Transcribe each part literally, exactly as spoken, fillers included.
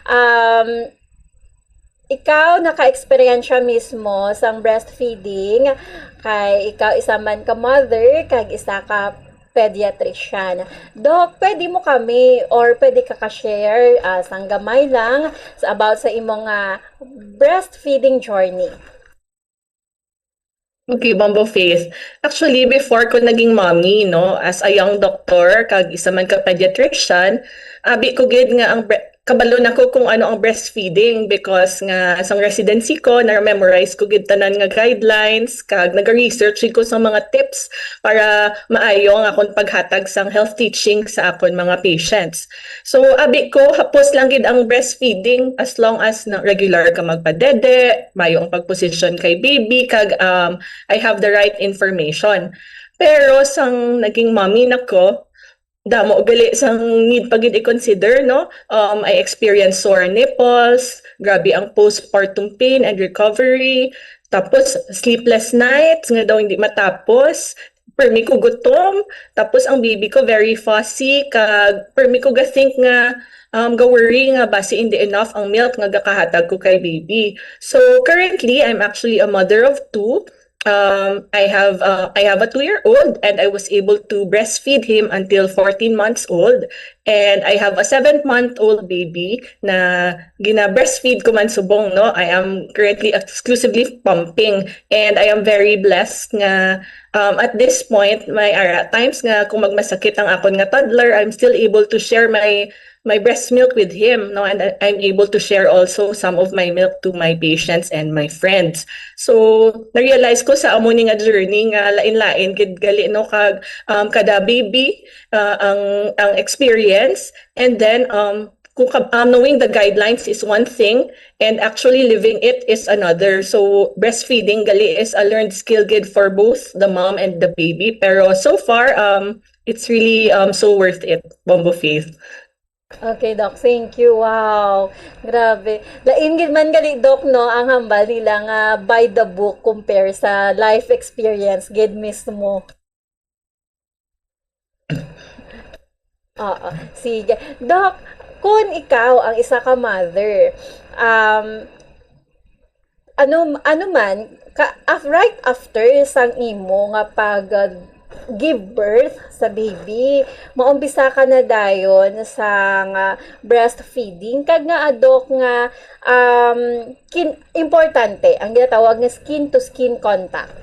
Um, ikaw naka-eksperyensya mismo sang breastfeeding, kay ikaw isa man ka mother kag isa ka pediatrician. Doc, pwede mo kami or pwede ka ka-share, ah, sang gamay lang sa, about sa imong, ah, breastfeeding journey? Okay, Bombo Faith. Actually, before ko naging mommy, no, as a young doctor, kag isa man ka pediatrician, abi ko gid nga ang bre- kabalo na ko kung ano ang breastfeeding, because nga sang residency ko, na-memorize ko gid tanan nga guidelines, kag nag-research gid ko sa mga tips para maayo ang akon paghatag sang health teaching sa akon mga patients. So, abi ko, hapos lang gid ang breastfeeding as long as na regular ka magpadede, mayo ang pagposisyon kay baby, kag, um, I have the right information. Pero sang naging mommy na ko, damo gali sang need pa gid i-consider, no? Um, I experienced sore nipples, grabe ang postpartum pain and recovery, tapos sleepless nights nga daw hindi matapos, permi ko gutom, tapos ang baby ko very fussy, kag permi ko ga-think nga, um, ga-worry nga basi hindi enough ang milk nga gakahatag ko kay baby. So, currently, I'm actually a mother of two. Um, I have, uh, I have a two-year-old, and I was able to breastfeed him until fourteen months old. And I have a seven-month-old baby na gina-breastfeed ko man subong, no? I am currently exclusively pumping, and I am very blessed nga, um, at this point, may ara times nga kung magmasakit ang akon nga toddler, I'm still able to share my my breast milk with him, no? And I- I'm able to share also some of my milk to my patients and my friends. So, na-realize ko sa amo ni nga journey nga lain-lain gid gali, no, kag, um, kada baby, uh, ang ang experience, and then, um, kung ka- um, knowing the guidelines is one thing, and actually living it is another. So, breastfeeding gali is a learned skill gid for both the mom and the baby. Pero so far, um, it's really, um, so worth it, Bombo Faith. Okay, Doc. Thank you. Wow. Grabe. Lain gid man gali, Doc, no, ang hambal nila nga by the book compare sa life experience gid mismo. Oo. Sige. Doc, kung ikaw ang isa ka mother, um, ano ano man ka, af, right after sang imo nga pag, uh, give birth sa baby, maumpisa ka na dayon sa nga breastfeeding, kag nga, ah, Doc, nga, um, kin, importante ang ginatawag nga skin to skin contact.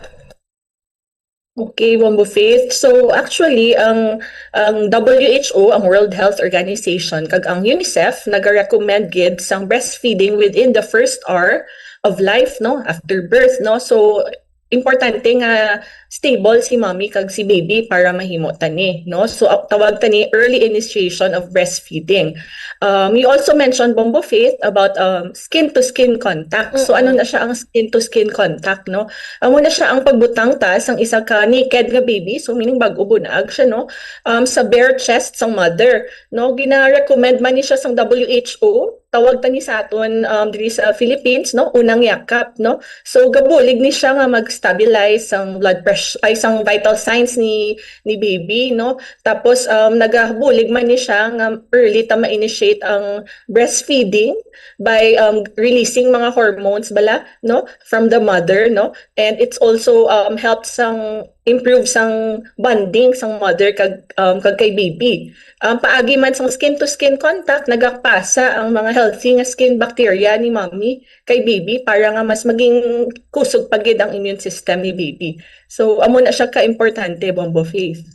Okay, Bombo Faith. So, actually, ang ang W H O, ang World Health Organization, kag ang UNICEF nagarecommend gid sang breastfeeding within the first hour of life, no, after birth, no. So, importante nga stable si mommy kag si baby para mahimo tani, no. So, a- tawag tani early initiation of breastfeeding. Um, you also mentioned, Bombo Faith, about, um, skin to skin contact. So, ano na siya ang skin to skin contact, no? Amo na siya ang pagbutang ta sang isa ka naked nga baby, so meaning bag-o bunaag siya, no? Um, sa bare chest sang mother, no? Gina-recommend man ni siya sang W H O, tawag ta ni sa aton, um, diri sa Philippines, no? Unang yakap, no? So gabulig ni siya nga mag-stabilize sang blood pressure, ay, sang vital signs ni ni baby, no? Tapos, um, nagabulig man ni siya nga early ta ma-initiate ang breastfeeding by, um, releasing mga hormones bala, no, from the mother, no? And it's also, um, help sang improve sang bonding sang mother kag, um, kag kay baby. Um, paagi man sang skin to skin contact, nagapasa ang mga healthy nga skin bacteria ni mommy kay baby para nga mas maging kusog pa gid ang immune system ni baby. So, amo na siya ka-importante, Bombo Faith.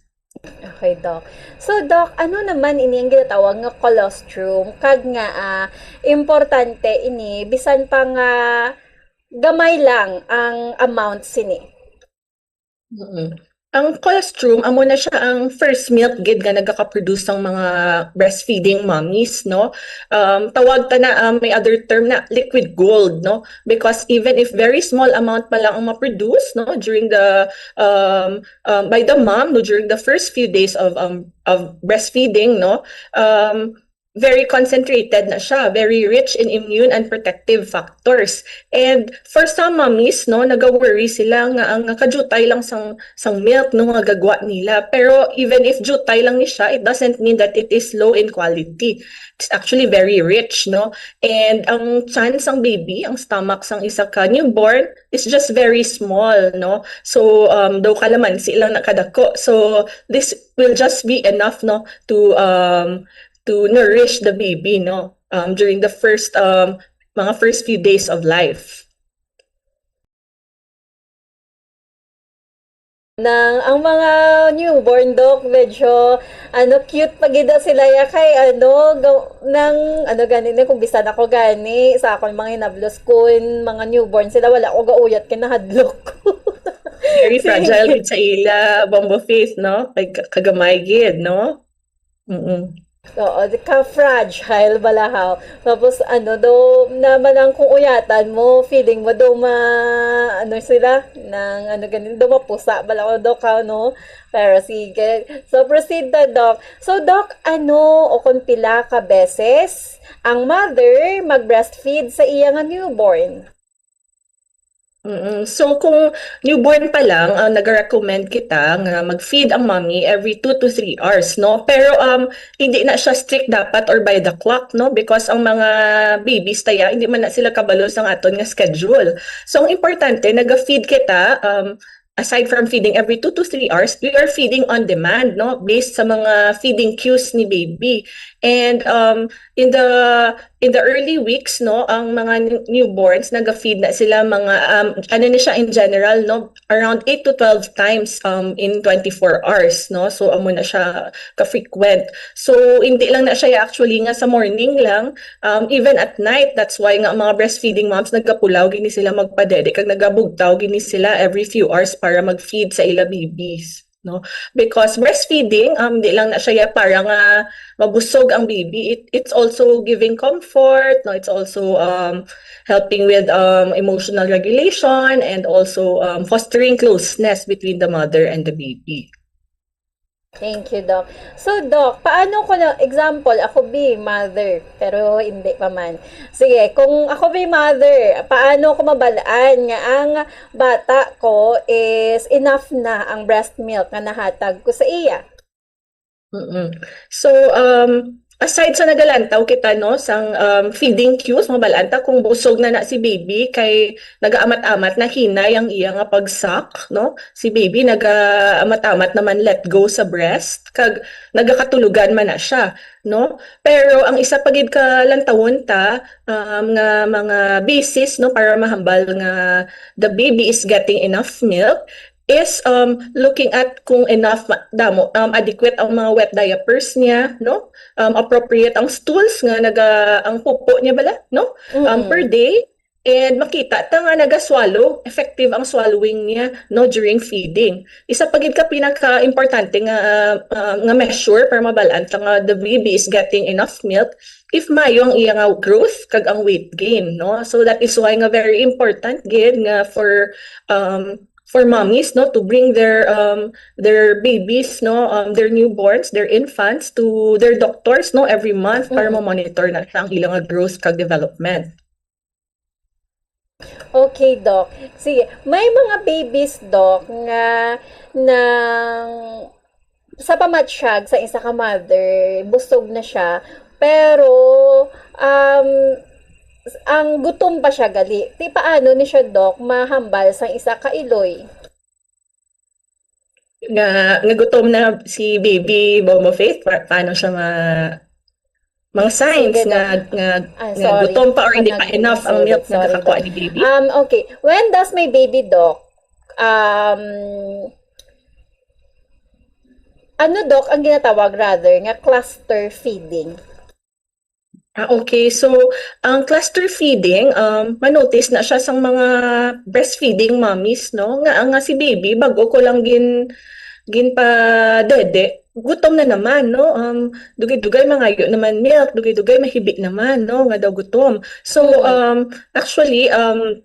Okay, Doc. So, Doc, ano naman ini ang ginatawag nga colostrum? Kag nga, ah, importante ini, bisan pa nga gamay lang ang amount sini. Mm. Ang colostrum, amo na siya ang first milk gid nga nagaka-produce sang mga breastfeeding mommies, no? Um, tawag ta na, um, may other term na liquid gold, no? Because even if very small amount pa lang ang ma-produce, no, during the, um, um, by the mom, no, during the first few days of, um, of breastfeeding, no, um, very concentrated na siya, very rich in immune and protective factors. And for some mommies, no, nagaworry sila nga ang kadutay lang sang sang milk, no, nga gagwa nila. Pero even if dutay lang ni siya, it doesn't mean that it is low in quality. It's actually very rich, no? And ang tiyan sang baby, ang stomach sang isa ka newborn, is just very small, no? So, um, daw kalamansi lang na kadako. So, this will just be enough, no, to, um, to nourish the baby, no, um, during the first, um, mga first few days of life. Nang ang mga newborn, Doc, medyo, ano, cute pa gid sila ya kay, ano, gaw-, nang, ano, gani na, kung bisan ako gani, sa akon mga hinablos, kun mga newborn sila, wala ko gauyat kay nahadlok. Very Sige. Fragile gid sa ila, Bombo Faith, no? Kay ka-, kagamay gid, no? Mm-mm. Oo, di ka fragile bala, haw. Tapos, ano, do, naman ang kung uyatan mo, feeling mo, do ma, ano sila, nang, ano, ganun, do mapusa bala, o do ka, no? Pero sige. So, proceed na, Doc. So, Doc, ano, o kung pila ka beses ang mother mag-breastfeed sa iya nga newborn? Mm. So, kung newborn pa lang, ah, nag-recommend kita nga mag-feed ang mommy every two to three hours, no? Pero, um, hindi na siya strict dapat or by the clock, no? Because ang mga babies taya, hindi man na sila kabalo sang aton nga schedule. So, ang importante, naga-feed kita, um, aside from feeding every two to three hours, we are feeding on demand, no? Based sa mga feeding cues ni baby. And, um, in the in the early weeks, no, ang mga new-, newborns, naga-feed na sila mga, um, ano na siya in general, no, around eight to twelve times, um, in twenty-four hours, no? So, amo na siya ka-frequent. So, hindi lang na siya actually nga sa morning lang, um, even at night. That's why nga ang mga breastfeeding moms, nagapulaw gini sila magpadede, kag nagabugtaw gini sila every few hours para mag-feed sa ila babies, no? Because breastfeeding, um, di lang na siya para nga mabusog ang baby. It, it's also giving comfort, no? It's also, um, helping with, um, emotional regulation and also, um, fostering closeness between the mother and the baby. Thank you, Doc. So, Doc, paano ko na, example, ako be mother, pero hindi pa man. Sige, kung ako be mother, paano ko mabalaan nga ang bata ko is enough na ang breast milk nga nahatag ko sa iya? Mm-mm. So, um, aside sa nagalantaw kita, no, sang, um, feeding cues, mabalaan ta kung busog na na si baby, kay nagaamat-amat na hinay ang iya nga pag-suck, no? Si baby nagaamat-amat naman let go sa breast, kag nagakatulugan man na siya, no? Pero ang isa pa gid ka lantawon ta, um, nga mga basis, no, para mahambal nga the baby is getting enough milk is, um, looking at kung enough ma-, damo, um, adequate ang mga wet diapers niya, no? Um, appropriate ang stools nga naga-, ang pupo niya bala, no? Um, Mm-mm. Per day, and makita ta nga naga-swallow, effective ang swallowing niya, no, during feeding. Isa pa gid ka pinaka-importante nga, ah, ah, nga measure para mabalaan ta nga the baby is getting enough milk if maayo ang iya nga growth kag ang weight gain, no? So that is why nga very important gid nga for, um, for mommies, no, to bring their, um, their babies, no, um, their newborns, their infants to their doctors, no, every month para Mm. ma-monitor na siya ang ilang growth kag development. Okay, Doc. Sige, may mga babies, Doc, nga nang sa pamatsyag sa isa ka mother, busog na siya, pero, um, ang gutom pa siya gali. Ti paano ni siya, Doc, mahambal sa isa ka iloy? Nga, nga gutom na si baby Bombo Faith, pa-, paano siya ma-, mga signs Sige, nga, Doc. nga, Ah, nga sorry. Gutom pa or hindi pa Kanang enough ang sorry, milk na sorry, nakakuha Doc. Ni baby? Um, okay. When does my baby, Doc, um, ano, Doc, ang ginatawag rather nga cluster feeding? Ah, okay. So, ang cluster feeding, um, ma-notice na siya sang mga breastfeeding mommies, no? Nga, nga si baby, bago ko lang gin-, ginpadede, gutom na naman, no? Um, dugay-dugay mangayo naman milk, dugay-dugay mahibi naman, no? Nga daw gutom. So, Mm. um, actually, um,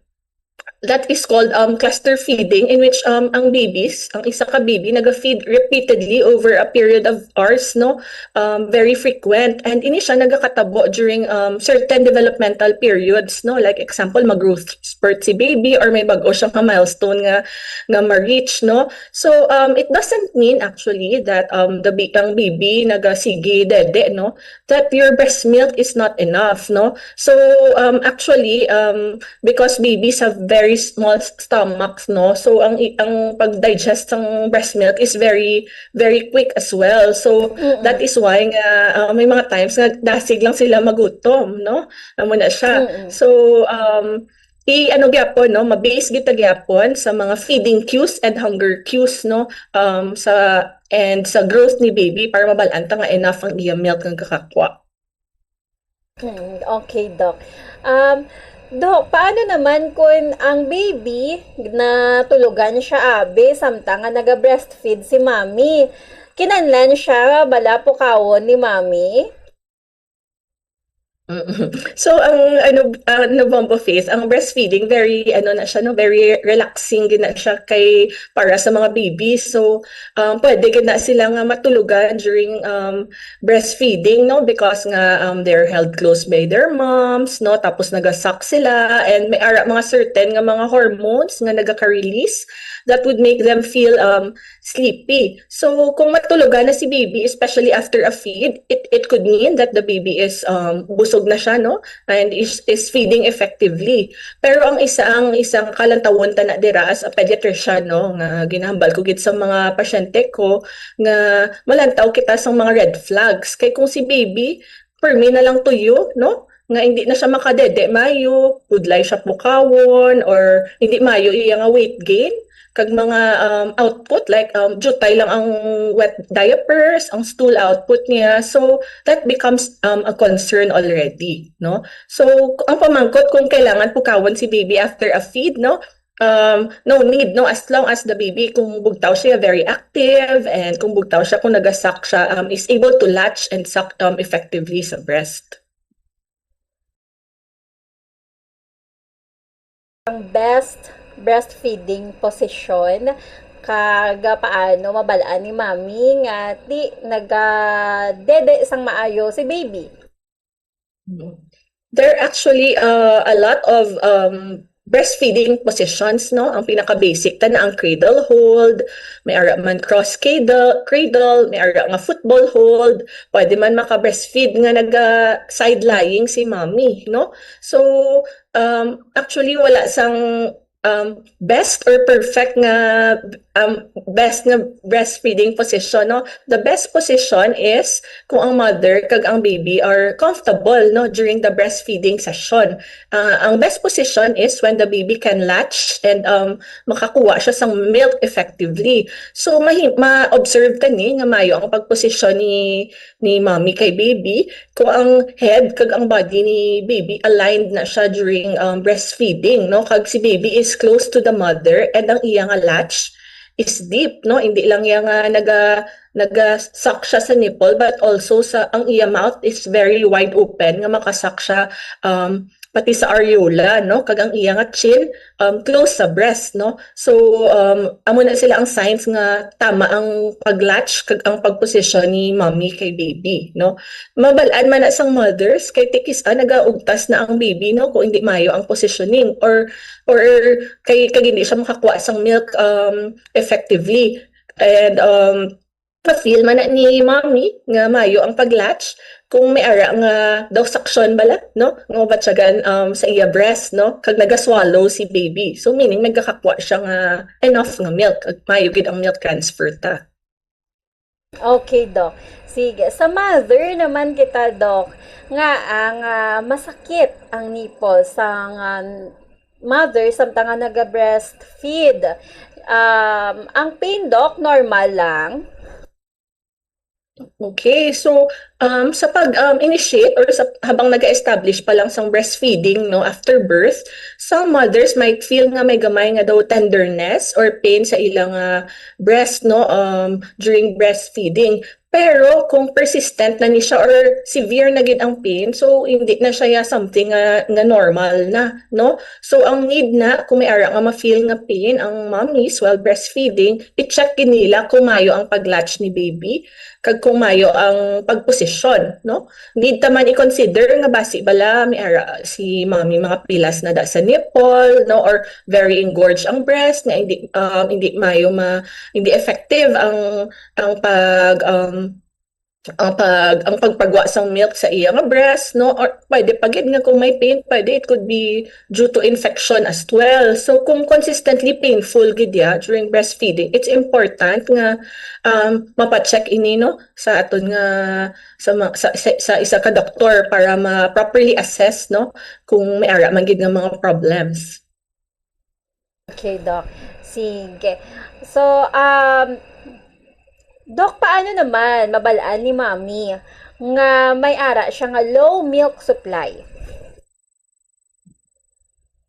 that is called, um, cluster feeding, in which, um, ang babies, ang isa ka baby, naga-feed repeatedly over a period of hours, no? Um, very frequent. And ini siya nagakatabo during, um, certain developmental periods, no? Like example, mag-growth spurt si baby or may bag-o siya nga milestone nga, nga ma-reach, no? So, um, it doesn't mean actually that, um, the ba-, ang baby nagasige dede, no? That your breast milk is not enough, no? So, um, actually, um, because babies have very small s-, stomachs, no? So, ang i-, ang pag-digest ng breast milk is very, very quick as well. So, Mm-mm. that is why nga, uh, may mga times nga dasig lang sila magutom, no? Amo na siya. Mm-mm. So, um, i-ano gyapon, no? Ma-base kita gyapon sa mga feeding cues and hunger cues, no? Um, sa, and sa growth ni baby para mabalaan ta nga enough ang iya milk nga kakakwa. Hmm, okay, Doc. Um, Doc, paano naman kung ang baby na tulugan siya, abi, samtang nga naga-breastfeed si mommy? Kinahanglan siya bala pukawon ni mommy? Mm. So, ang ano, ah, nabombo phase, ang breastfeeding, very, ano na siya, no, very relaxing din na siya kay, para sa mga babies. So, um, pwede gid na sila nga matulugan during, um, breastfeeding, no, because nga, um, they're held close by their moms, no, tapos nagasuck sila, and may ara mga certain nga mga hormones nga nagaka-release that would make them feel, um, sleepy. So, kung matulugan na si baby, especially after a feed, it, it could mean that the baby is, um, busog na siya, no? And is, is feeding effectively. Pero ang isa, ang isang kalantawon ta na dira as a pediatrician, no, nga ginahambal ko gid sa mga pasyente ko, nga malantaw kita sa mga red flags. Kay kung si baby, permi na lang tuyo, no? Nga hindi na siya makadede mayo, budlay siya pukawon, or hindi mayo iya nga weight gain, kag mga, um, output, like, um, jutay lang ang wet diapers, ang stool output niya. So, that becomes, um, a concern already, no? So, ang pamangkot kung kailangan pukawon si baby after a feed, no? Um, no need, no? As long as the baby, kung bugtaw siya, very active, and kung bugtaw siya, kung nagasuck siya, um, is able to latch and suck, um, effectively sa breast. Ang best breastfeeding position, kag paano mabalaan ni mommy nga di nagadede sang maayo si baby? There are actually, uh, a lot of, um, breastfeeding positions, no? Ang pinaka-basic ta na ang cradle hold, may ara man cross cradle, cradle, may ara nga football hold, pwede man maka-breastfeed nga naga-side lying si mommy, no? So, um, actually, wala sang, um, best or perfect nga, um, best nga breastfeeding position, no? The best position is kung ang mother kag ang baby are comfortable, no, during the breastfeeding session. Ah, ang best position is when the baby can latch and, um, makakuha siya sang milk effectively. So, mahi-, ma-observe ta ni nga mayo ang pagposisyon ni, ni mommy kay baby kung ang head kag ang body ni baby aligned na siya during, um, breastfeeding, no? Kag si baby is close to the mother and ang iya nga latch is deep, no? Hindi lang iya nga naga-, naga-suck siya sa nipple, but also sa, ang iya mouth is very wide open nga makasuck siya, um, pati sa areola, no? Kag ang iya nga chin, um, close sa breast, no? So, um, amo na sila ang signs nga tama ang pag-latch kag ang pagposisyon ni mommy kay baby, no? Mabal-an man na sang mothers kay tikis-an nagaugtas na ang baby, no? Kung hindi mayo ang positioning or, or kay, kag hindi siya makakuha sang milk, um, effectively. And, um, pa-feel man na ni mommy nga mayo ang pag-latch kung may ara nga daw suction bala, no? Nga mabatyagan, um, sa iya breast, no? Kag naga-swallow si baby. So, meaning nagakakuha siya nga enough nga milk. Kag mayo gid ang milk transfer ta. Okay, Doc. Sige. Sa mother naman kita, Doc, nga ang, ah, masakit ang nipple sa nga mother samtang nga naga-breastfeed. Um, ang pain, Doc, normal lang? Okay, so, um, sa pag, um, initiate or sa, habang nag-establish pa lang sang breastfeeding, no, after birth, some mothers might feel nga may gamay nga daw tenderness or pain sa ilang, ah, breast, no, um, during breastfeeding. Pero kung persistent na ni siya or severe na gid ang pain, so hindi na siya ya something nga, nga normal na, no? So ang need na, kung may ara nga ma-feel nga pain ang mommies while breastfeeding, i-check gid nila kung mayo ang pag-latch ni baby, kag kung mayo ang pagposisyon, no? Need ta man i-consider nga basi bala may ara si mommy mga pilas na da sa nipple, no? Or very engorged ang breast, nga hindi, um, hindi mayo ma-, hindi effective ang, ang pag, um, ang pag, ang pagpagwa sang milk sa iya nga breast, no? Or pwede pa gid nga kung may pain, pwede it could be due to infection as well. So kung consistently painful gid ya during breastfeeding, it's important nga, um, mapa-check ini, no, sa aton nga, sa ma-, sa, sa, sa isa ka doktor para ma-properly assess, no, kung may ara man gid nga mga problems. Okay, Doc. Sige. So, um, Doc, paano naman mabal-an ni Mami nga may ara siya nga low milk supply?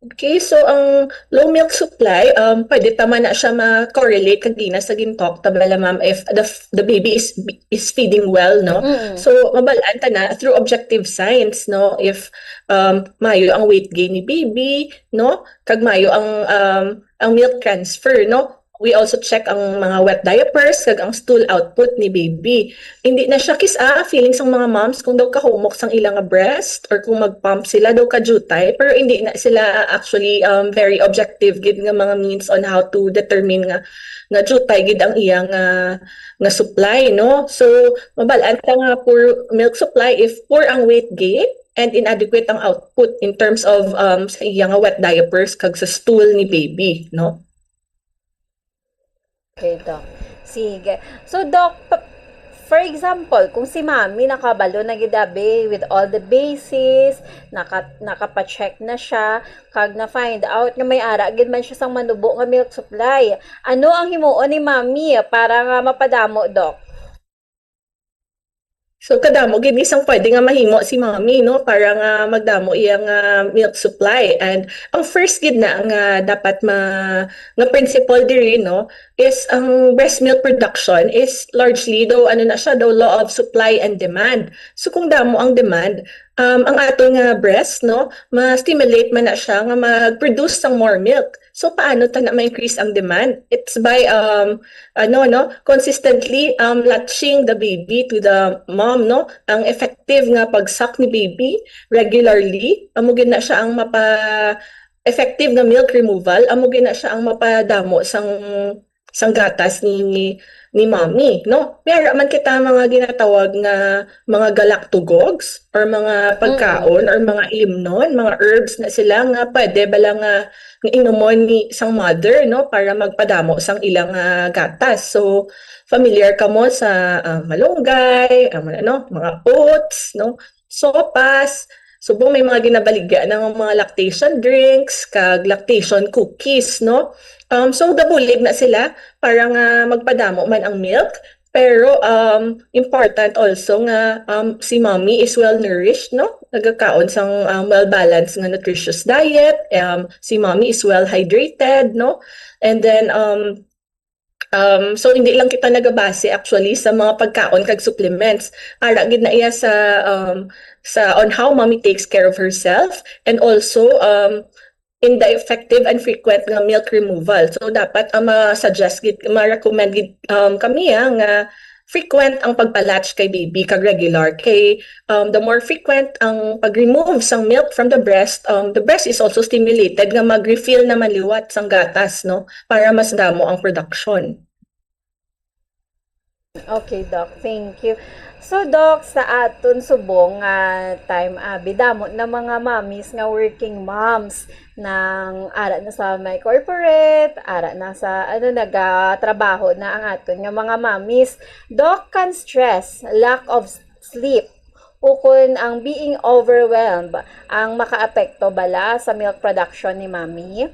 Okay, so ang low milk supply, um, pwede ta man na siya ma-correlate kag gina sa gin-talk ta bala, ma'am, if the f-, the baby is is feeding well, no? Mm. So mabal-an ta na through objective signs, no? If, um, mayo ang weight gain ni baby, no? Kag mayo ang, um, ang milk transfer, no? We also check ang mga wet diapers kag ang stool output ni baby. Hindi na siya kis-a feeling sang mga moms kung daw kahumok sang ila nga breast or kung mag-pump sila daw kadutay, pero hindi na sila actually, um, very objective gid nga mga means on how to determine nga, nga dutay gid ang iya nga, nga supply, no? So mabal-an ta nga poor milk supply if poor ang weight gain and inadequate ang output in terms of, um, sa iya nga wet diapers kag sa stool ni baby, no? Okay, Doc. Sige. So, Doc, pa-, for example, kung si Mami nakabalo na gid abi with all the bases, naka, nakapa-check na siya, kag na-find out nga may ara gid man siya sang manubo nga milk supply, ano ang himuon ni Mami para nga mapadamo, Doc? So kadamo gid ni sang pwede nga mahimo si mommy, no, para nga magdamo iya nga milk supply. And ang first gid na nga dapat ma-, nga principle diri, no, is ang breast milk production is largely, though ano na siya, though law of supply and demand. So kung damo ang demand, um, ang ato nga breast, no, ma-stimulate man na siya nga mag-produce sang more milk. So paano ta na ma-increase ang demand? It's by, um, ano, no, consistently, um, latching the baby to the mom, no? Ang effective nga pag-suck ni baby regularly, amo gid na siya ang mapa-, effective nga milk removal, amo gid na siya ang mapadamo sang, sang gatas ni, ni mommy, no? May ara man kita mga ginatawag nga mga galactagogues or mga pagkaon or mga ilimnon, mga herbs na sila nga pwede bala nga, nga inumon ni sang mother, no, para magpadamo sang ilang, ah, gatas. So familiar kamo sa, ah, malunggay, ah, mga, ano, mga oats, no, sopas. Subong may mga ginabaligya na nga mga lactation drinks kag lactation cookies, no? Um, so gabulig na sila para nga magpadamo man ang milk. Pero, um, important also nga, um, si mommy is well nourished, no? Nagakaon sang, um, well balanced nga nutritious diet. Um, si mommy is well hydrated, no? And then, um, um, so hindi lang kita nagabase actually sa mga pagkaon kag supplements. Ara gid na iya sa, um, sa on how mommy takes care of herself, and also, um, in the effective and frequent nga milk removal. So dapat ang ma-suggest gid, ma-recommend gid, um, kami, ah, nga frequent ang pagpa-latch kay baby kag regular. Kay, um, the more frequent ang pag-remove sang milk from the breast, um, the breast is also stimulated nga mag-refill naman liwat sang gatas, no, para mas damo ang production. Okay, Doc. Thank you. So, Doc, sa aton subong nga time, abi, damo na mga mommies nga working moms nang ara na sa may corporate, ara na sa, ano, nagatrabaho na ang aton nga mga mommies. Doc, can stress, lack of sleep, ukon ang being overwhelmed ang makaapekto bala sa milk production ni mommy?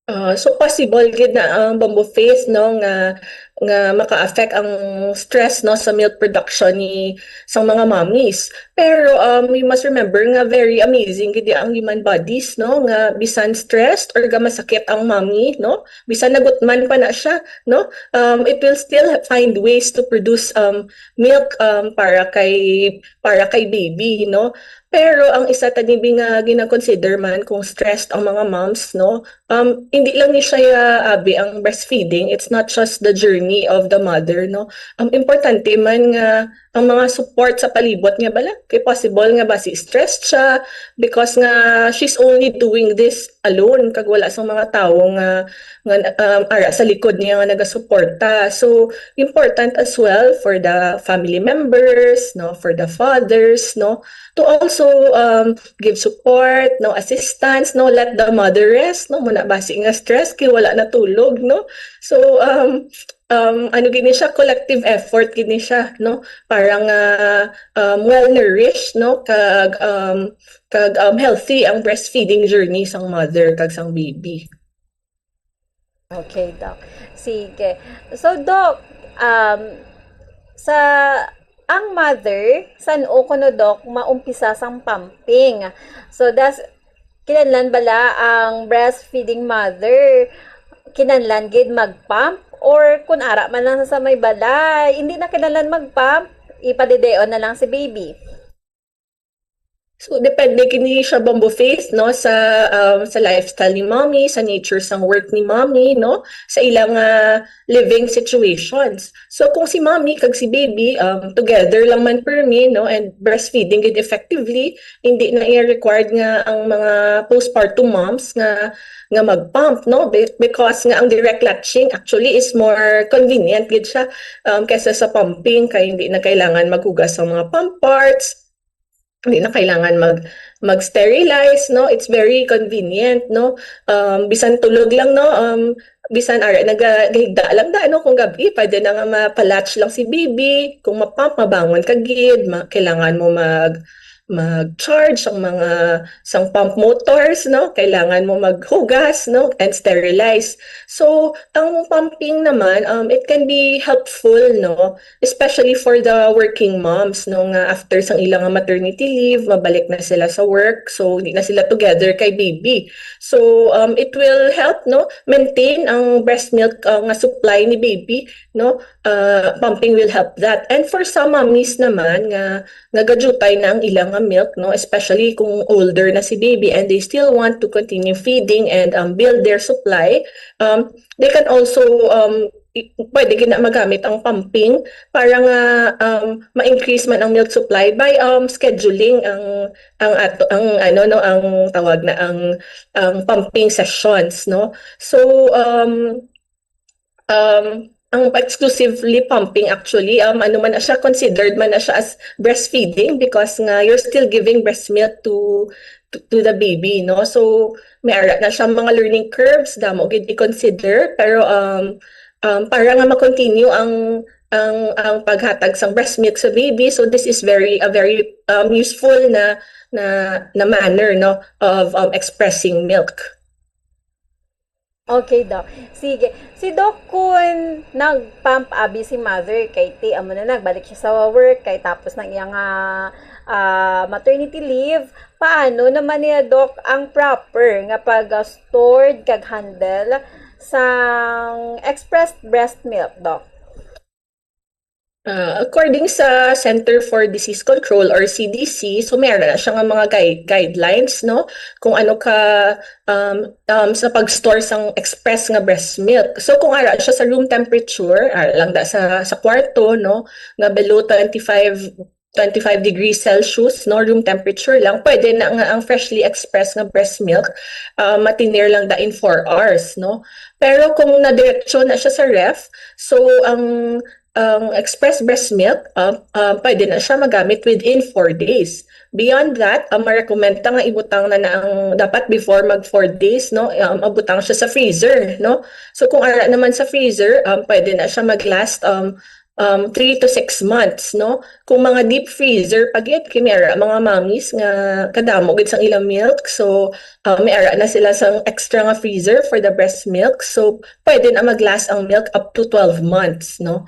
Ah, so possible gid na ang bamboo phase, no, nga nga maka-affect ang stress, no, sa milk production ni sang mga mommies. Pero, um, we must remember nga very amazing gid ang human bodies, no, nga bisan stressed or ga masakit ang mommy, no, bisan nagutman pa na siya, no, um, it will still find ways to produce, um, milk, um, para kay para kay baby, no. Pero ang isa ta gid nga gina-consider man kung stressed ang mga moms, no, um, hindi lang ni siya, abi, ang breastfeeding. It's not just the journey of the mother, no. Um, importante man nga ang mga support sa palibot niya bala. Kay possible nga basi stressed siya because nga she's only doing this alone kag wala sang mga tawo nga, nga, um, ara sa likod niya nga nagasuporta. So, important as well for the family members, no, for the fathers, no, to also, um, give support, no, assistance, no, let the mother rest, no, muna basi nga stress kay wala natulog, no. So, um, um, ano gini siya, collective effort gini siya, no, para nga, um, well nourished, no, kag, um, kag, um, healthy ang breastfeeding journey sang mother kag sang baby. Okay, Doc. Sige. So, Doc, um, sa ang mother, san-o kuno, Doc, maumpisa sang pumping? So, das kinahanglan bala ang breastfeeding mother kinahanglan gid mag-pump, or kun ara man lang sa may balay, hindi na kinahanglan mag-pump, ipadideo na lang si baby? So, depende kini siya, Bombo Faith, no, sa, um, sa lifestyle ni mommy, sa nature sang work ni mommy, no, sa ilang, ah, living situations. So, kung si mommy kag si baby, um, together lang man permi, no, and breastfeeding gid effectively, hindi na iya required nga ang mga postpartum moms nga, nga mag-pump, no, be-, because nga ang direct latching actually is more convenient gid siya, um, kaysa sa pumping, kay hindi na kailangan maghugas ang mga pump parts, hindi na kailangan mag mag-sterilize, no? It's very convenient, no? Um, bisan tulog lang, no? Um, bisan ara nagahigda lang da, no? Kung gabi, pwede na nga mapalatch lang si baby. Kung mapump, mabangon ka gid, ma- kailangan mo mag mag-charge ang mga sang pump motors, no? Kailangan mo maghugas, no? And sterilize. So, ang pumping naman, um, it can be helpful, no? Especially for the working moms, no, nga after sang ilang maternity leave, mabalik na sila sa work, so hindi na sila together kay baby. So, um, it will help, no, maintain ang breast milk, uh, nga supply ni baby, no. Uh, pumping will help that. And for some mommies naman nga nga gadutay na ang ilang nga milk, no, especially kung older na si baby and they still want to continue feeding and, um, build their supply, um, they can also, um, i- pwede gid na magamit ang pumping para nga, um, ma-increase man ang milk supply by, um, scheduling ang ang ato ang ano, no, ang tawag na ang ang pumping sessions, no. So, um, um, ang exclusively pumping actually, um, ano man na siya, considered man na siya as breastfeeding because nga you're still giving breast milk to to, to the baby, no. So may ara na siya mga learning curves, damo gid i-consider, pero, um, um, para nga ma-continue ang ang ang paghatag sang breast milk sa baby, so this is very a very, um, useful na na na manner, no, of, um, expressing milk. Okay, Doc. Sige. Si Doc, kun nag-pump abi si mother, kay ti, amo na, nagbalik siya sa work, kay tapos ng iyang, ah, ah, maternity leave, paano naman niya, Doc, ang proper nga pag-stored kag handle sang expressed breast milk, Doc? Ah, according sa Center for Disease Control or C D C, so meron na siya nga mga guide, guidelines, no? Kung ano ka, um, um, sa pag-store sang express nga breast milk. So kung ara siya sa room temperature, ara lang da sa, sa kwarto, no? Nga below twenty-five, twenty-five degrees Celsius, no? Room temperature lang. Pwede na nga ang freshly expressed nga breast milk, ah, matinir lang da in four hours, no? Pero kung nadiretso na siya sa ref, so ang ang express breast milk, ah, ah, pwede na siya magamit within four days. Beyond that, ang ma-recommend ta nga ibutang na na ang dapat before mag four days, no? Um, mabutang siya sa freezer, no? So kung ara naman sa freezer, um, pwede na siya mag-last, um, um, three to six months, no? Kung mga deep freezer pa gid, kay may ara mga mommies nga kadamo gid sang ilang milk, so, uh, may ara na sila sang extra nga freezer for the breast milk. So, pwede na mag-last ang milk up to twelve months, no?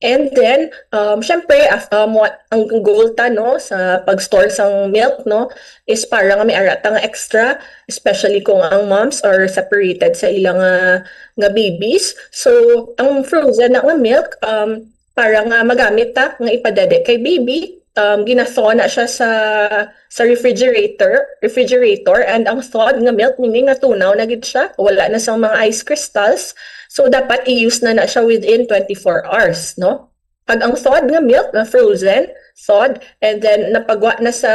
And then, um, syempre, af- um, what, ang goal ta, no, sa pag-store sang milk, no, is para nga may ara ta nga extra, especially kung ang moms are separated sa ilang nga, nga babies. So, ang frozen na nga milk, um, para nga magamit ta nga ipadede kay baby, um, gina-thaw na siya sa sa refrigerator, refrigerator, and ang thawed nga milk, meaning natunaw na gid siya, wala na sang mga ice crystals. So, dapat i-use na na siya within twenty-four hours, no? Pag ang thawed nga milk na frozen, thawed, and then napagwa na sa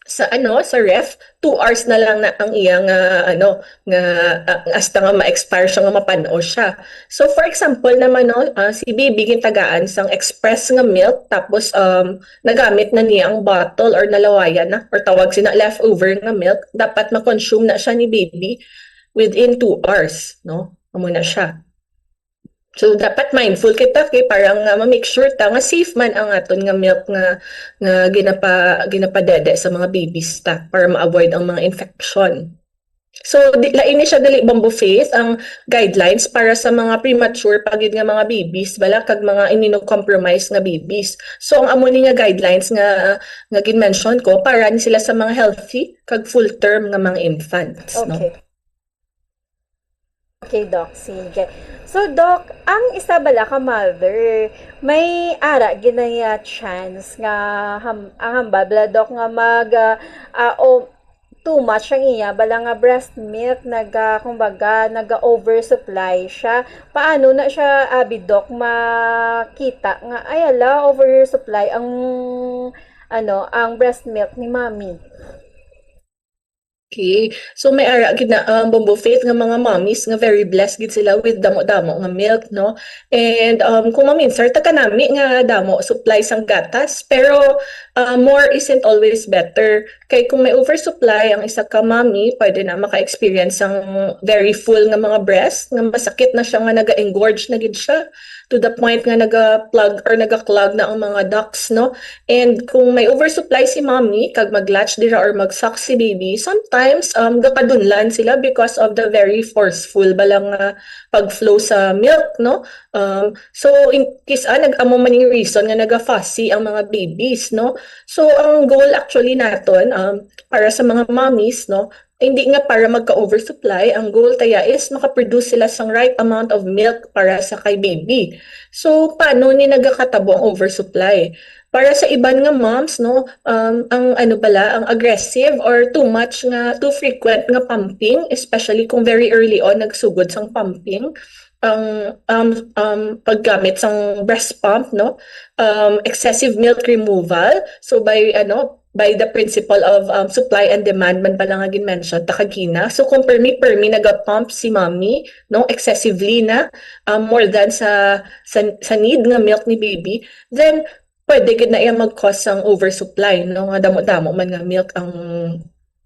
sa ano, sa ref, two hours na lang na ang iya nga, ano, nga, ah, hasta nga ma-expire siya, nga mapan-o siya. So, for example naman, no, ah, si baby gintagaan sang express nga milk, tapos, um, nagamit na niya ang bottle or nalawayan na, or tawag sina leftover nga milk, dapat ma-consume na siya ni baby within two hours, no? Amo na siya. So, dapat mindful kita kay para nga ma-make sure ta nga safe man ang aton nga milk nga, nga ginapa-, ginapadede sa mga babies ta para ma-avoid ang mga infection. So, di, lain ni siya dali, Bombo Faith, ang guidelines para sa mga premature pa gid nga mga babies, bala, kag mga immunocompromised nga babies. So, ang amo ni nga guidelines nga, nga gin-mention ko, para ni sila sa mga healthy kag full term nga mga infants, no? Okay. Okay, Doc. Sige. So, Doc, ang isa bala ka mother, may ara ginaya chance nga ham, ang hambal bala, Doc, nga mag, ah, ah, o too much ang iya bala nga breast milk, naga, kumbaga, naga-oversupply siya. Paano na siya, abi, Doc, makita nga, ay, ala, oversupply ang, ano, ang breast milk ni mommy? Okay. So, may ara gid na, um, Bombo Faith, nga mga mommies nga very blessed gid sila with damo-damo nga milk, no? And, um, kung maminsar, ta kanami nga damo supply sang gatas, pero, uh, more isn't always better. Kay kung may oversupply ang isa ka mommy, pwede na maka-experience sang very full nga mga breast, nga masakit na siya, nga naga-engorge na gid siya to the point nga naga-plug or naga-clog na ang mga ducts, no? And kung may oversupply si mommy, kag mag-latch dira or mag-suck si baby, sometimes, um, gapadunlan sila because of the very forceful bala nga pag-flow sa milk, no? Um, so, in case, ah, nag-, amo man yung reason nga naga-fussy ang mga babies, no? So, ang goal actually naton, um, para sa mga mommies, no, hindi nga para magka-oversupply. Ang goal taya is makaproduce sila sang right amount of milk para sa kay baby. So, paano ni nagakatabo ang oversupply? Para sa iban nga moms, no, um, ang ano bala, ang aggressive or too much nga, too frequent nga pumping, especially kung very early on nagsugod sang pumping, ang, um, um, paggamit sang breast pump, no, um, excessive milk removal. So, by, ano, by the principle of, um, supply and demand man pala nga gin-mention ta kagina. So, kung permi-permi naga-pump si mommy, no, excessively na, um, more than sa, sa, sa need nga milk ni baby, then pwede gid na iya mag-cause sang oversupply, no, nga damo-damo man nga milk ang,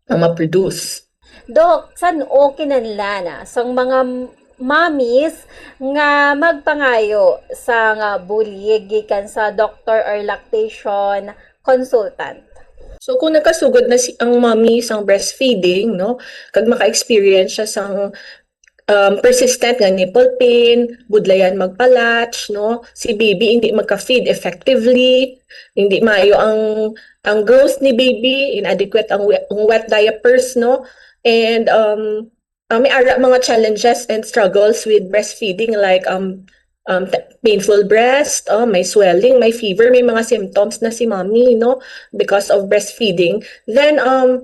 ang ma-produce. Doc, san-o kinahanglan sang mga m-, mommies nga magpangayo sang bulig gikan sa doctor or lactation consultant? So, kung nakasugod na si, ang mommy sang breastfeeding, no, kag maka-experience siya sang, um, persistent nga nipple pain, budlayan magpa-latch, no, si baby hindi magka-feed effectively, hindi maayo ang, ang growth ni baby, inadequate ang we-, ang wet diapers, no, and, um, uh, may ara mga challenges and struggles with breastfeeding, like, um, um, t-, painful breast, oh, may swelling, may fever, may mga symptoms na si mommy, no, because of breastfeeding, then, um,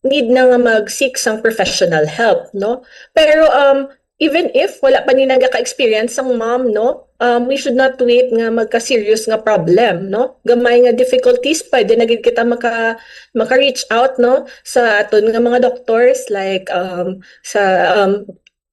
need na nga mag-seek sang professional help, no? Pero, um, even if wala pa ni nagaka-experience sang mom, no, um, we should not wait nga magka-serious nga problem, no? Gamay nga difficulties, pwede na gid kita maka-, maka-reach out, no, sa aton nga mga doctors, like, um, sa, um,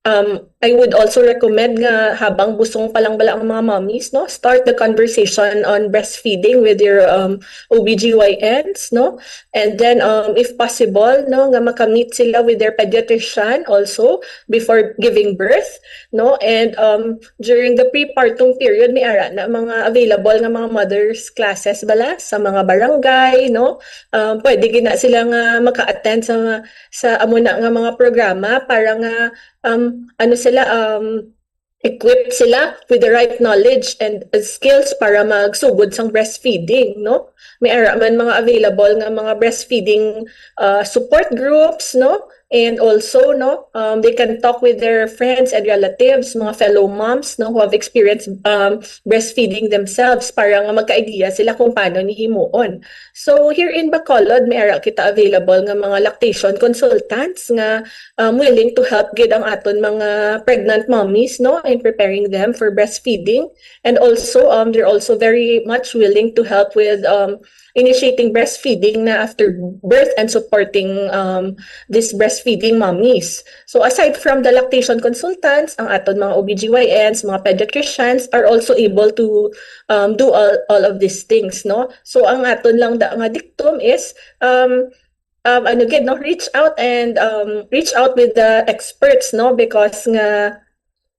um, I would also recommend nga habang busong pa lang bala ang mga mommies, no, start the conversation on breastfeeding with your, um, O B G Y Ns, no? And then, um, if possible, no, nga makamit sila with their pediatrician also before giving birth, no? And, um, during the prepartum period, may ara na mga available nga mga mothers classes bala sa mga barangay, no? Um, pwede gina sila nga maka-attend sa, sa amo na nga mga programa para nga, um, ano sila, um, equipped sila with the right knowledge and, uh, skills para magsugod sang breastfeeding, no? May ara man mga available nga mga breastfeeding, uh, support groups, no? And also, no, um, they can talk with their friends and relatives, mga fellow moms, no, who have experienced, um, breastfeeding themselves para nga magka-idea sila kung paano ni himuon. So, here in Bacolod, may ara kita available nga mga lactation consultants nga, um, willing to help gid ang aton mga pregnant mommies, no, in preparing them for breastfeeding. And also, um, they're also very much willing to help with, um, initiating breastfeeding na after birth and supporting, um, these breastfeeding mommies. So aside from the lactation consultants, ang aton mga O B G Y Ns, mga pediatricians are also able to, um, do all, all of these things, no? So ang aton lang da, nga dictum is, um, um, ano gid, no, reach out and, um, reach out with the experts, no, because nga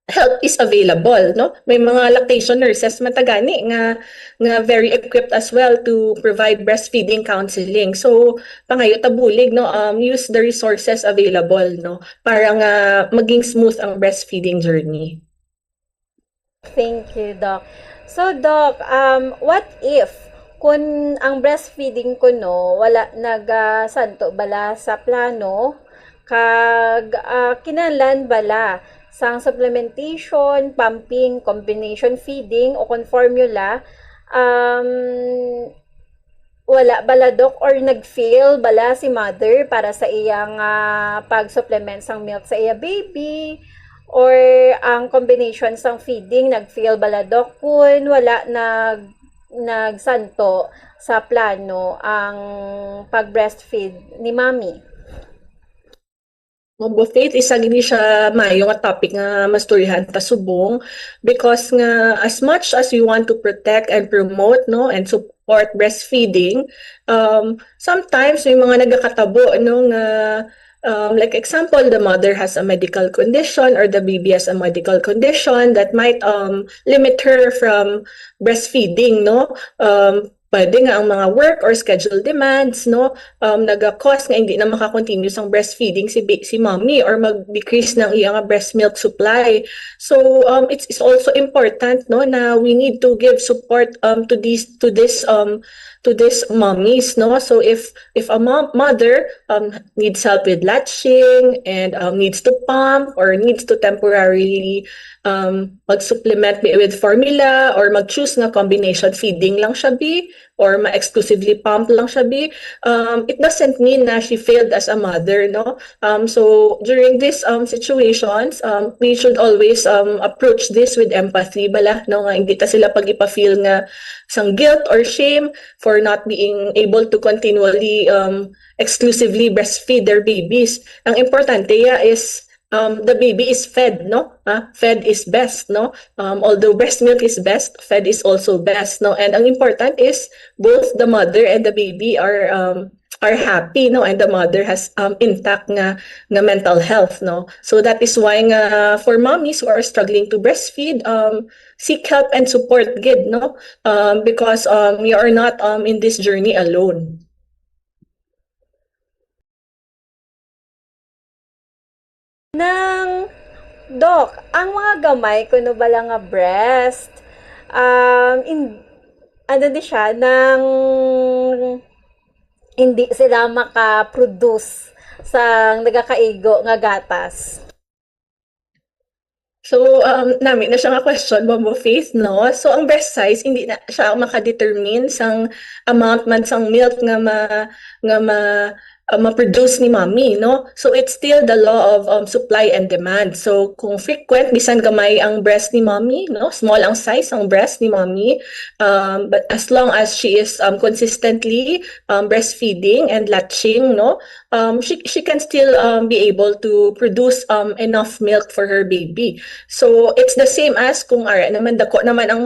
help is available, no? May mga lactation nurses man ta gani nga, nga very equipped as well to provide breastfeeding counseling. So, pangayo ta bulig, no, um, use the resources available, no, para nga maging smooth ang breastfeeding journey. Thank you, Doc. So, Doc, um, what if kun ang breastfeeding kuno wala nagasanto bala sa plano, kag, ah, kinahanglan bala sang supplementation, pumping, combination feeding, o kon formula, um, wala bala, Doc, or nag-fail bala si mother para sa iyang, ah, pag-supplement sang milk sa iya baby, or ang combination sang feeding nag-fail bala, Doc, kun wala nag nagsanto sa plano ang pag-breastfeed ni Mommy? Mambo Faith, isa gid ni siya maayo nga topic nga mastoryahan ta subong, because nga as much as we want to protect and promote, no, and support breastfeeding, um, sometimes may mga nagakatabo, no, nga, um, like example, the mother has a medical condition or the baby has a medical condition that might, um, limit her from breastfeeding, no? Um, pwede nga ang mga work or schedule demands, no, um, naga-cause nga hindi na maka-continue sang breastfeeding si ba-, si mommy, or mag-decrease ng iya nga breast milk supply. So, um, it's, it's also important, no, na we need to give support, um, to these, to this, um, to these mommies, no. So if, if a mom, mother, um, needs help with latching and, um, needs to pump or needs to temporarily, um, mag-supplement bi-, with formula or mag-choose nga combination feeding lang siya bi, or ma-exclusively pump lang siya bi, um, it doesn't mean na she failed as a mother, no? Um, so, during these, um, situations, um, we should always, um, approach this with empathy bala, no? Nga hindi ta sila pag-ipa-feel nga sang guilt or shame for not being able to continually, um, exclusively breastfeed their babies. Ang importante ya is, um, the baby is fed, no? Ah, fed is best, no? Um, although breast milk is best, fed is also best, no? And ang important is both the mother and the baby are, um, are happy, no? And the mother has, um, intact nga, nga mental health, no? So that is why nga for mommies who are struggling to breastfeed, um, seek help and support gid, no? Um, because, um, you are not, um, in this journey alone. Nang, Doc, ang mga gamay kuno bala nga breast, um, in, ano ni siya, nang hindi sila maka-produce sang nagakaigo nga gatas? So, um, nami na siya nga question, Mambo Faith, no? So, ang breast size, hindi na siya ang makadetermine sang amount man sang milk nga ma-, nga ma-, uh, ma-produce ni mommy, no? So it's still the law of um, supply and demand. So kung frequent, bisan gamay ang breast ni mommy, no? Small ang size ang breast ni mommy, um, but as long as she is um, consistently um, breastfeeding and latching, no? Um, she, she can still um, be able to produce um, enough milk for her baby. So it's the same as kung ara naman, dako naman ang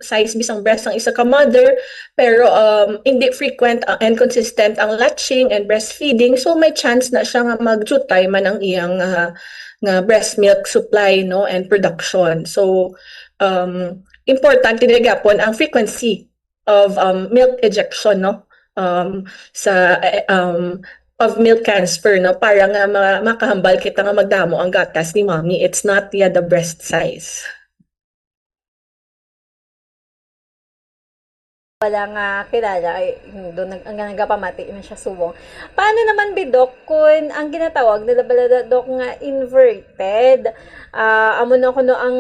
size bisang breast ng isa ka mother, pero um, hindi frequent uh, and consistent ang latching and breastfeeding, so may chance na siya nga magjutay man ang iyang uh, nga breast milk supply, no, and production. So um, importante na gyapon ang frequency of um, milk ejection, no, um, sa eh, um, of milk transfer, no, para nga ma- makahambal kita nga magdamo ang gatas ni mommy. It's not yeah, the breast size. Wala nga kilala, ay, doon nag, nga nagapamati man siya subong. Paano naman, bidok, kun ang ginatawag nila bala, Dok, nga inverted? Ah, amo na kuno ang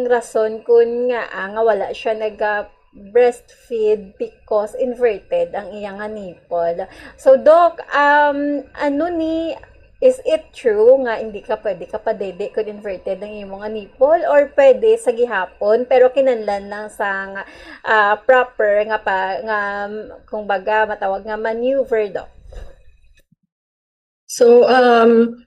rason kun nga, ah, nga wala siya naga breastfeed because inverted ang iya nga nipple. So, Doc, um, ano ni, is it true nga hindi ka pwede kapadede kung inverted ang imo nga nipple, or pwede sa gihapon pero kinahanglan lang sang ah, proper nga pa nga, kung baga, matawag nga maneuver, Doc? So, um,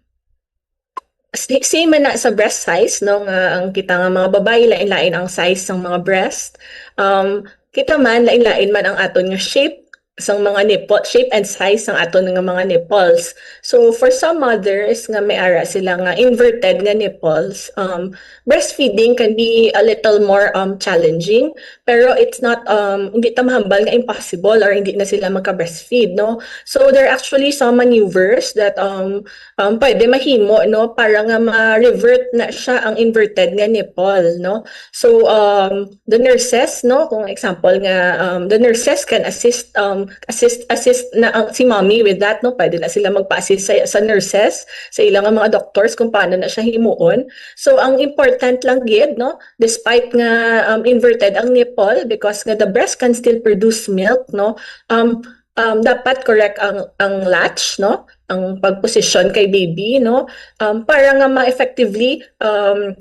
sa- same man na sa breast size, no, nga ang kita nga mga babayi, lain-lain ang size sang mga breast. Um, kita man, lain-lain man ang aton nga shape sang mga nipple, shape and size sang aton nga mga nipples. So for some mothers nga may ara sila nga inverted nga nipples, um, breastfeeding can be a little more um, challenging, pero it's not, um, hindi ta mahambal nga impossible or hindi na sila magka-breastfeed, no? So there are actually some maneuvers that um, um, pwede mahimo, no, para nga ma-revert na siya ang inverted nga nipple, no? So um, the nurses, no, kung example nga, um, the nurses can assist, um, assist, assist na ang si mommy with that, no? Pwede na sila magpa-assist sa, sa nurses, sa ilang mga doctors kung paano na siya himuon. So ang important lang gid, no, despite nga um, inverted ang nipple, because nga the breast can still produce milk, no, um, um, dapat correct ang ang latch, no, ang pagposisyon kay baby, no, um, para nga ma-effectively um,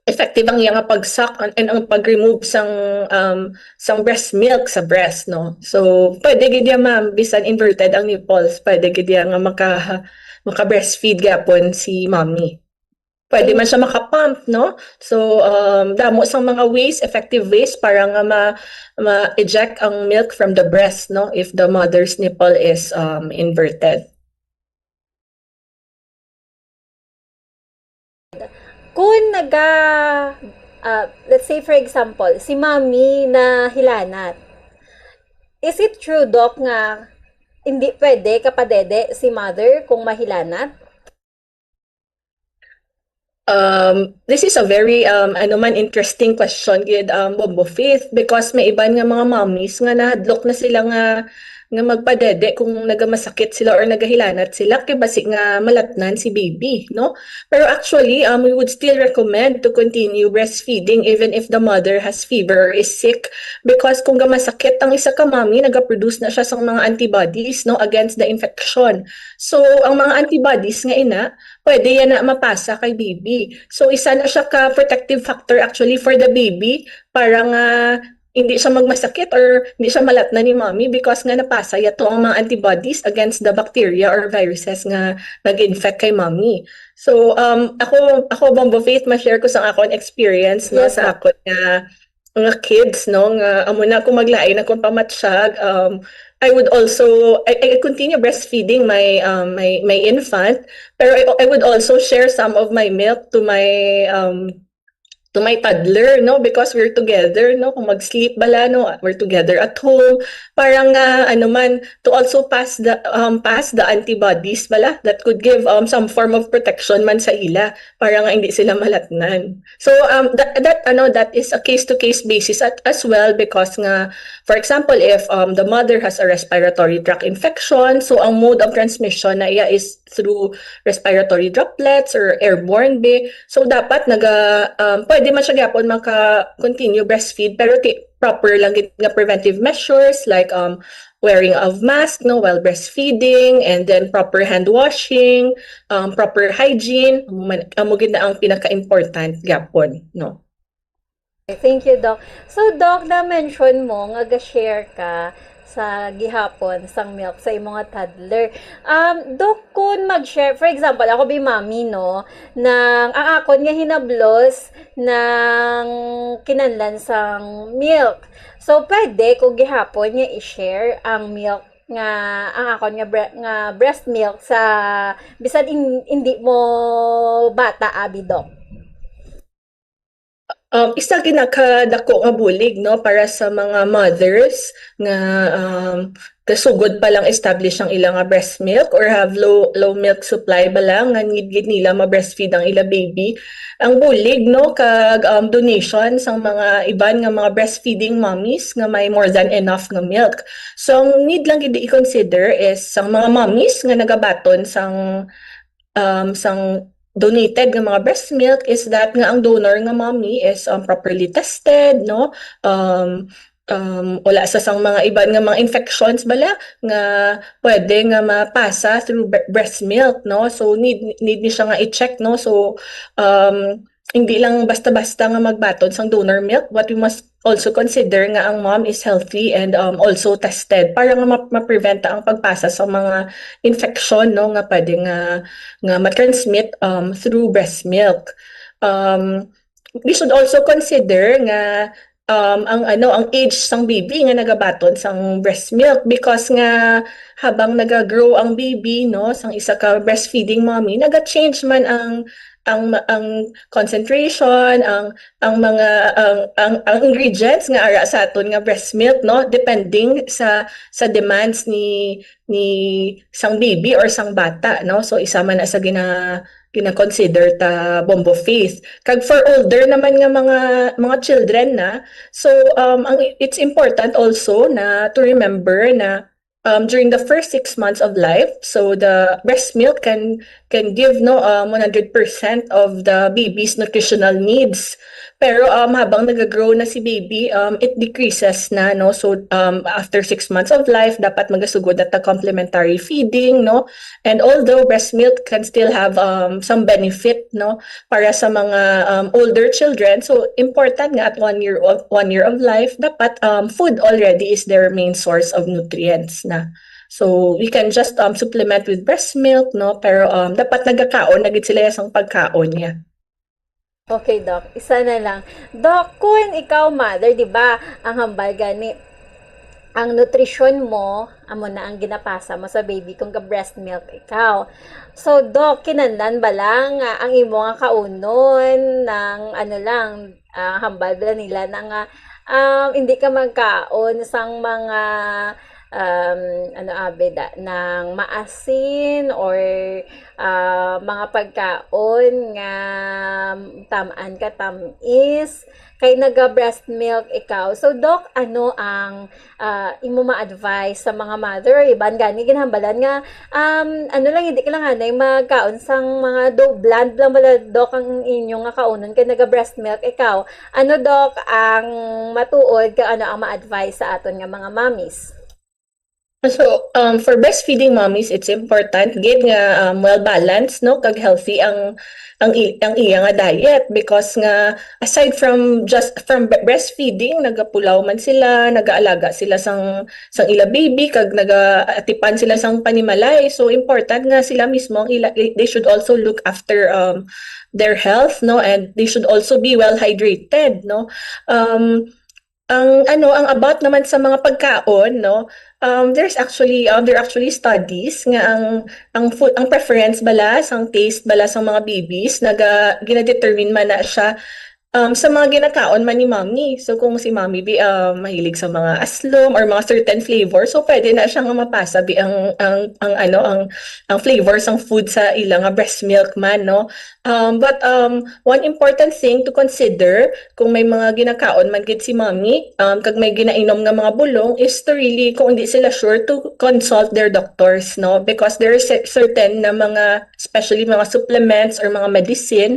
effective ang iyang pag-suck and, and ang pag-remove sang um, sang breast milk sa breast, no. So pwede gid ya, ma'am, bisan inverted ang nipples, pwede gid ya nga maka maka-breastfeed gyapon si mommy. Pwede man siya maka-pump, no? So um, damo sang mga ways, effective ways para nga ma ma-eject ang milk from the breast, no, if the mother's nipple is um, inverted. Kung naga, ah, let's say, for example, si mommy na hilanat, is it true, Doc, nga hindi pwede kapadede si mother kung mahilanat? Um, this is a very um, ano man, interesting question gid, um, Bombo Faith, because may iban nga mga mommies nga nahadlok na sila nga nga magpadede kung nagamasakit sila or nagahilanat sila, kay basi nga malatnan si baby, no? Pero actually, um, we would still recommend to continue breastfeeding even if the mother has fever or is sick, because kung gamasakit ang isa ka mommy, nagaproduce na siya sang mga antibodies, no, against the infection. So ang mga antibodies nga ina, pwede yan na mapasa kay baby. So isa na siya ka protective factor actually for the baby, para nga hindi siya magmasakit or hindi siya malatnan ni mommy, because nga napasa yato ang mga antibodies against the bacteria or viruses nga nag-infect kay mommy. So um, ako, ako, Bombo Faith, ma-share ko sang akon experience, no, Yes, sa ma'am. Akon nga nga kids, no, nga amo na, kung maglain akong pamatsyag, um, I would also I, I continue breastfeeding my um, my my infant, pero I, I would also share some of my milk to my um, to my toddler, no, because we're together, no, kung mag-sleep bala, no, we're together at home, para nga ano man, to also pass the um, pass the antibodies bala that could give um, some form of protection man sa ila, para nga hindi sila malatnan. So um, that, that ano, that is a case to case basis at, as well, because nga, for example, if um, the mother has a respiratory tract infection, so ang mode of transmission na iya is through respiratory droplets or airborne, be. So dapat naga um, pwede di man siya gyapon maka-continue breastfeed, pero ti-, proper lang gid nga preventive measures like, um, wearing of mask, no, while breastfeeding, and then proper hand washing, um, proper hygiene, amo man, amo gid na ang pinaka-important gyapon, no. Thank you, Doc. So, Doc, na-mention mo nga ga-share ka sa gihapon sang milk sa imo nga toddler. Um, Doc, kung mag-share, for example, ako bi mami, no, nang ang akon nga hinablos nang kinahanglan sang milk. So, pwede ko gihapon nga i-share ang milk nga ang akon nga bre- nga breast milk sa bisan in- hindi mo bata abi, Doc. Um, isa gid na kadako nga bulig, no, para sa mga mothers nga, um, kasugod pa lang establish ang ila nga breast milk or have low low milk supply ba lang nga need gid nila ma-breastfeed ang ila baby. Ang bulig, no, kag, um, donation sang mga iban nga mga breastfeeding mommies nga may more than enough nga milk. So, ang need lang gid i-consider is sang mga mommies nga nagabaton sang, um, sang donated nga mga breast milk is that nga ang donor nga mommy is, um, properly tested, no? Um, um, wala sa sang mga iban nga mga infections bala nga pwede nga mapasa through bre- breast milk, no? So, need need ni siya nga i-check, no? So, um, hindi lang basta-basta nga magbaton sang donor milk. What we must also consider nga ang mom is healthy and, um, also tested para nga ma- ma-prevent ang pagpasa sa mga infection, no, nga pwede nga nga ma-transmit, um, through breast milk. Um, we should also consider nga, um, ang ano, ang age sang baby nga nagabaton sang breast milk, because nga habang naga-grow ang baby, no, sang isa ka breastfeeding mommy, naga-change man ang ang ang concentration, ang ang mga ang ang, ang ingredients nga ara sa aton nga breast milk, no, depending sa sa demands ni ni sang baby or sang bata, no? So, isa man na sa gina gina-consider ta Bombo Faith. Kag for older naman nga mga mga children na, so, um, ang it's important also na to remember na, um, during the first six months of life, so the breast milk can can give, no, um, one hundred percent of the baby's nutritional needs. Pero, um, habang nagagrow na si baby, um, it decreases na, no? So, um, after six months of life, dapat magasugod na ta complementary feeding, no? And although breast milk can still have, um, some benefit, no, para sa mga, um, older children, so important nga at one year of one year of life, dapat, um, food already is their main source of nutrients na. So, we can just, um, supplement with breast milk, no? Pero, um, dapat nagakaon na gid sila sang pagkaon niya. Okay, Doc. Isa na lang. Doc, kung ikaw mother, di ba, ang hambal gani, ang nutrisyon mo, amo na ang ginapasa mo sa baby kung ga-breast milk ikaw. So, Doc, kinahanglan ba lang nga ang imo nga kaunon ng ano lang, ah, hambal ba nila na nga, um, hindi ka magkaon sang mga, um, ano, abi da, ng maasin or, ah, mga pagkaon nga tam-an ka tam-is, kay naga-breast milk ikaw. So, Doc, ano ang, ah, imo ma-advise sa mga mother or iban gani ginhambalan nga, um, ano lang, hindi ka lang anay magkaon sang mga do bland lang bala, Doc, ang inyo nga kaunon kay naga-breast milk ikaw. Ano, Doc, ang matuod kag ano ang ma-advise sa aton nga mga mommies? So, um, for breastfeeding mommies, it's important gid nga, um, well balanced, no, kag healthy ang ang i- ang iya nga diet, because nga aside from just from bre- breastfeeding, nagapulaw man sila, nagaalaga sila sang sang ila baby, kag nagaatipan sila sang panimalay. So, important nga sila mismo ang ila they, they should also look after, um, their health, no, and they should also be well hydrated, no. Um, ang ano, ang about naman sa mga pagkaon, no, um, there's actually um, there are actually studies nga ang ang food, ang preference bala, sang taste bala sang mga babies, naga ginadetermine man na siya, um, sa mga ginakaon man ni mommy. So, kung si mommy bi, um, mahilig sa mga aslom or mga certain flavor, so pwede na siya nga mapasa bi ang ang ang ano, ang ang flavor sang food sa ila nga breast milk man, no. Um, but, um, one important thing to consider kung may mga ginakaon man gid si mommy, um, kag may ginainom nga mga bulong, is to really, kung hindi sila sure, to consult their doctors, no? Because there are cer- certain na mga especially mga supplements or mga medicine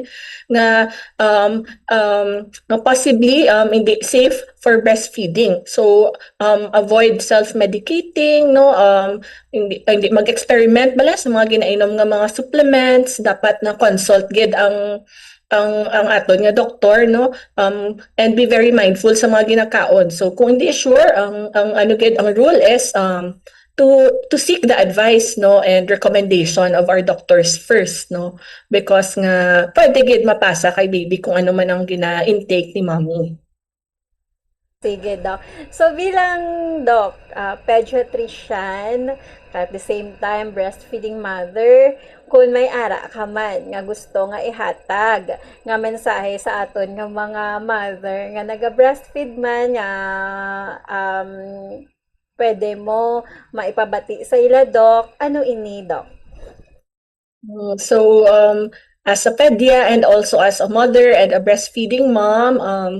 nga um, um, nga possibly um, hindi safe for breastfeeding. So, um, avoid self-medicating, no? Um, hindi, hindi mag-experiment bala sa mga ginainom nga mga supplements. Dapat na consult gid ang ang ang aton nga doktor, no? Um, and be very mindful sa mga ginakaon. So, kung hindi sure, ang ang ano gid, ang rule is um, to to seek the advice, no, and recommendation of our doctors first, no, because nga pwede gid mapasa kay baby kung ano man ang gina-intake ni mommy. Sige, Doc. So, bilang, Doc, uh, pediatrician, at the same time, breastfeeding mother, kung may ara ka man nga gusto nga ihatag nga mensahe sa aton nga mga mother nga naga-breastfeed man nga um, pwede mo maipabati sa ila, Doc, ano ini, Doc? Mm, so, um, as a pedia and also as a mother and a breastfeeding mom, um,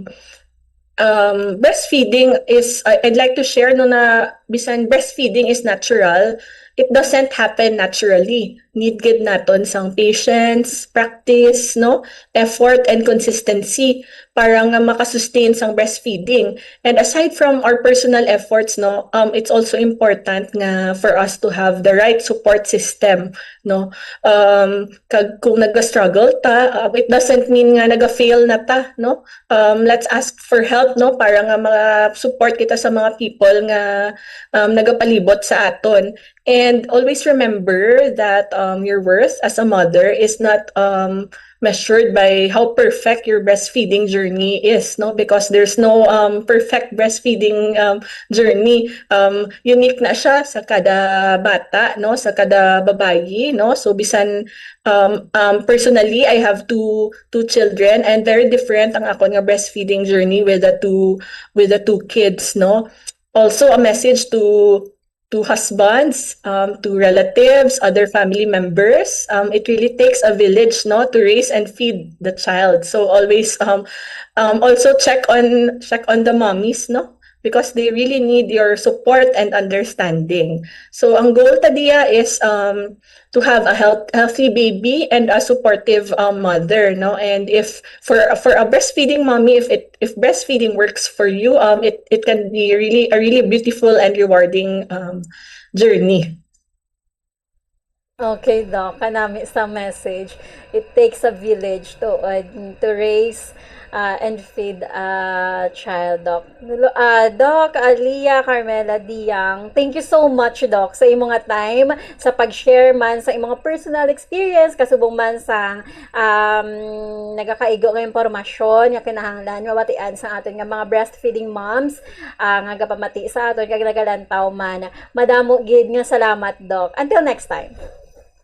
um, breastfeeding is, I- I'd like to share, no, na bisan breastfeeding is natural, it doesn't happen naturally. Need gid naton sang patience, practice, no, effort, and consistency para nga makasustain sang breastfeeding. And aside from our personal efforts, no, um, it's also important nga for us to have the right support system, no. Um, kag kung naga-struggle ta, um, it doesn't mean nga naga-fail na ta, no. Um, let's ask for help, no, para nga ma-support kita sa mga people nga um, nagapalibot sa aton. And always remember that um, your worth as a mother is not um, measured by how perfect your breastfeeding journey is, no, because there's no um, perfect breastfeeding um, journey. Um, unique na siya sa kada bata, no, sa kada babayi, no. So bisan um, um, personally, I have two two children, and very different ang akon nga breastfeeding journey with the two with the two kids, no. Also, a message to to husbands, um, to relatives, other family members. Um, it really takes a village, no, to raise and feed the child. So always, um, um, also check on check on the mommies, no, because they really need your support and understanding. So ang goal ta diya is um, to have a health, healthy baby and a supportive um, mother, no. And if for for a breastfeeding mommy, if it if breastfeeding works for you, um, it it can be really a really beautiful and rewarding um, journey. Okay, Doc. Kanami sa message. It takes a village to uh, to raise uh, and feed a child, Doc. Uh, Doc Alia Carmela Diang, thank you so much, Doc, sa imo nga time, sa pag-share man sa imo nga personal experience, kasubong man sa um, nagakaigo nga impormasyon nga kinahanglan mabatian sa aton nga mga breastfeeding moms uh, nga gapamati sa aton kag nagalantaw man. Madamo gid nga salamat, Doc. Until next time.